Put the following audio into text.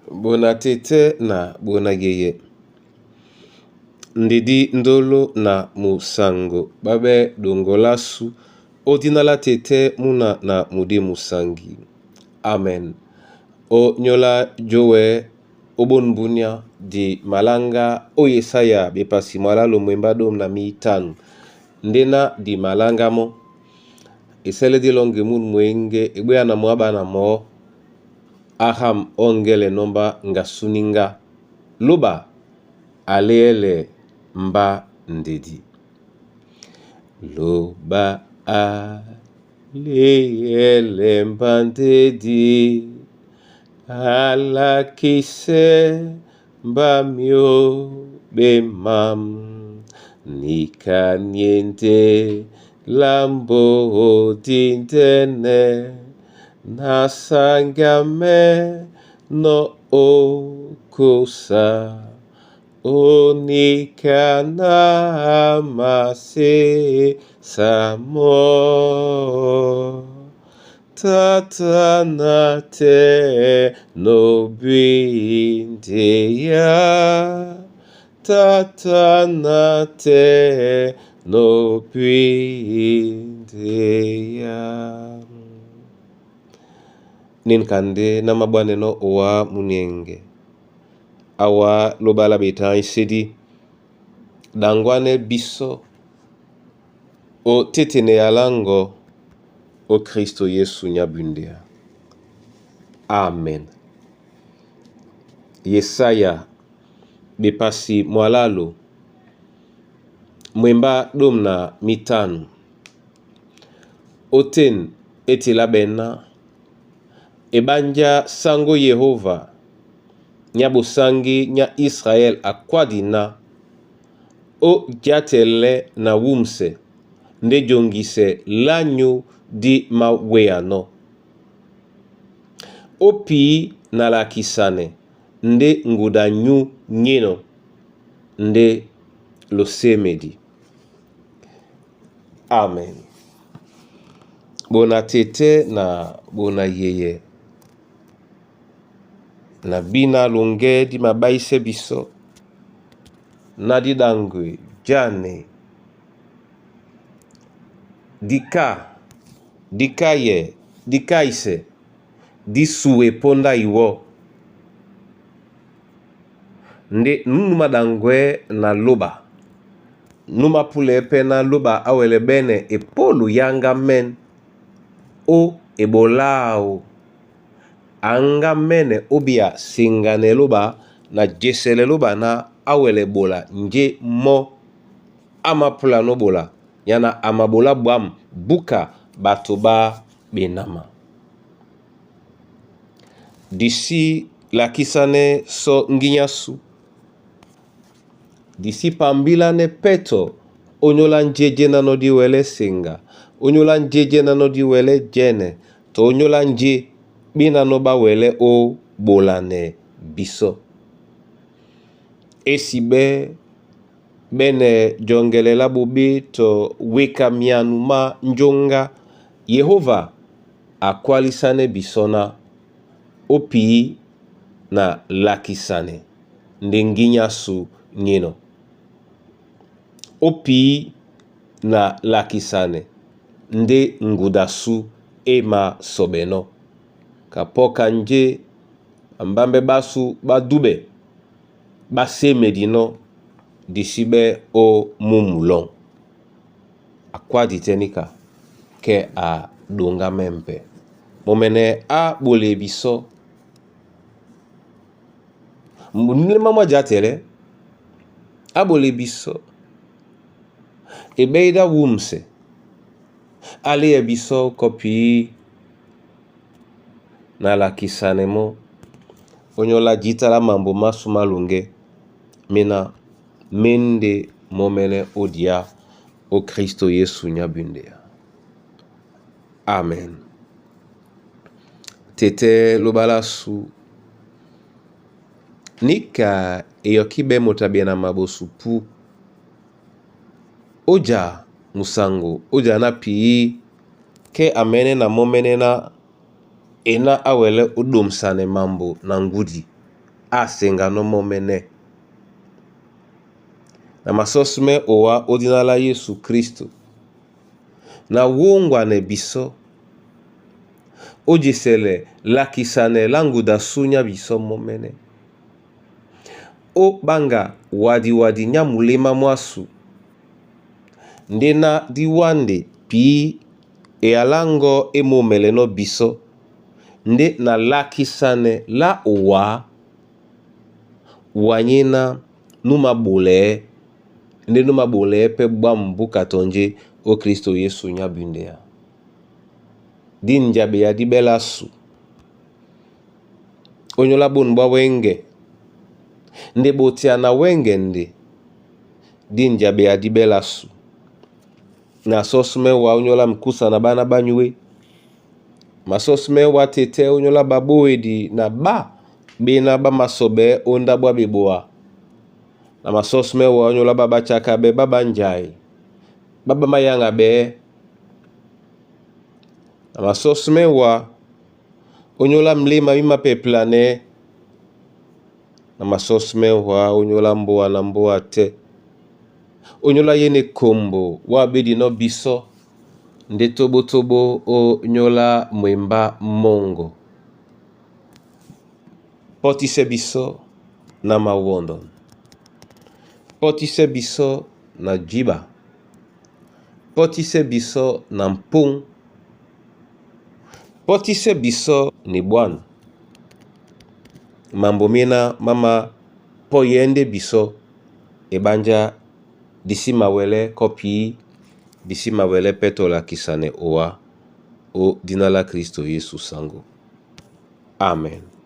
Bona tete na bona yeye. Ndedi ndolo na musango babe dongolasu odina la tete muna na mudi musangi. Amen. O nyola jowe obonbunia di malanga o Yesaya bepasi mwalalo mwemba dom na mitano ndena di malanga mo esele di longe mun mwenge ebweya na mwa bana mo aham ongele nomba ngasuninga loba aleyele mba ndedi loba aleyele mba ndedi alakise mba mio bemam nikaniende lambo dindene nasangame no okosa onikana mase samo tata na te no ya tata na te no ya ninkande na mabwaneno owa munienge awa lobala betan isedi dangwane biso o tetene yalango o Kristo Yesu nyabundea. Amen. Yesaya bepasi mwalalo mwemba dom na mitano oten etela bena ebanja sango Yehova nya bosangi nya Israel akwadina o jatele na wumse nde jongise lanyu di maweyano opi na lakisane nde nguda nyu nyeno nde losemedi. Amen. Bona tete na bona yeye na bina longe di mabaise biso na didangwe jane dika dikaye dikaise disuwe ponda iwo nde nunu madangwe na loba numa pule pe na loba awele bene epolu yanga men o ebolao anga mene obia singane loba na jesele loba na awele bola nje mo amapula no bola yana amabola bwam buka bato ba benama disi lakisane so nginyasu disi pambilane peto onyola njeje nano di wele singa onyola njeje nano di wele jene to onyola nje binano ba wele o bolane biso esi be bene jongelela bobe to weka mianu ma njonga Yehova akwalisane bisona opi na lakisane nde nginyasu nyino opi na lakisane nde ngudasu ema sobeno kapoka nje ambambe basu badube basemedino disibe o mumulon akwaditenika ke a donga mempe momene a bole biso nlema mwa jatele abole biso ebeida wumse ale biso kopi na lakisane mo onyola jitala mambo masu malunge mina mende momene odia o Kristo Yesu nyabundea. Amen. Tete lobalasu nika eyoki be motabia na mabosu pu oja musango oja na pii ke amene na momene na ena awele odomsane mambo na ngudi. Asenganɔ mɔ́mɛ́nɛ́. Na masɔsmɛ owa ó dina lá Yesu Kristo. Na wóngwanɛ bisɔ, ó jesɛlɛ lakisanɛ lá ngudasu nyá bisɔ mɔ́mɛ́nɛ́. Ó ɓaŋga wadiwadi nyá muléma mwásu ndé ná dí wánde pǐ eyaláŋgɔ́ é mōmɛlɛnɔ́ bisɔ́ ndé na lakisanɛ lá owá wanyéná nú maɓolɛɛ́ ndé nú maɓolɛɛ́ pɛ́ ɓwǎm̀ búka tɔ́njé ó Kristo Yesu nyá bundɛa. Dí njaɓeya dí ɓɛ́ lásu. Ónyólá ɓôn ɓwá wɛ́ŋgɛ nde ɓotea na wɛ́ŋgɛ nde dí njaɓeya dí ɓɛ́ lásu. Na sɔsmɛ wa ónyólá mikusa na ɓána ɓá nyué. Masɔsmɛ wa tetɛ́ ónyólá ɓaɓóedi na ɓá ɓéná ɓá masɔɓɛɛ́ ó ndáɓo á ɓeboa. Na masɔsmɛ wa ónyólá ɓá ɓátsakabɛ́ ɓá ɓánjai, ɓá ɓá máyáŋaɓɛɛ́. Na masɔsmɛ wa ónyólá mléma mí mapɛplanɛɛ́. Na masɔsmɛ wa ónyólá mbóa na mbóa tɛ́. Ónyólá yé na ekombo wá ɓédinɔ́ bisɔ́ ndé tóbótóbó ónyólá mwembá mɔ́ŋgɔ. Pɔ́tísɛ bisɔ́ na mawɔndɔn. Pɔ́tísɛ bisɔ́ na jíɓa. Pɔ́tísɛ bisɔ́ na mpóŋ. Pɔ́tísɛ bisɔ́ na eɓwân. Mambo méná má mapɔ́yɛɛ́ ndé bisɔ́ eɓánjá di sí mawɛlɛ́ kɔ́ pǐ di sí mawɛlɛ́ pɛ́ tɔ lakisanɛ owá ó dina lá Kristo Yesu saŋgó. Amen.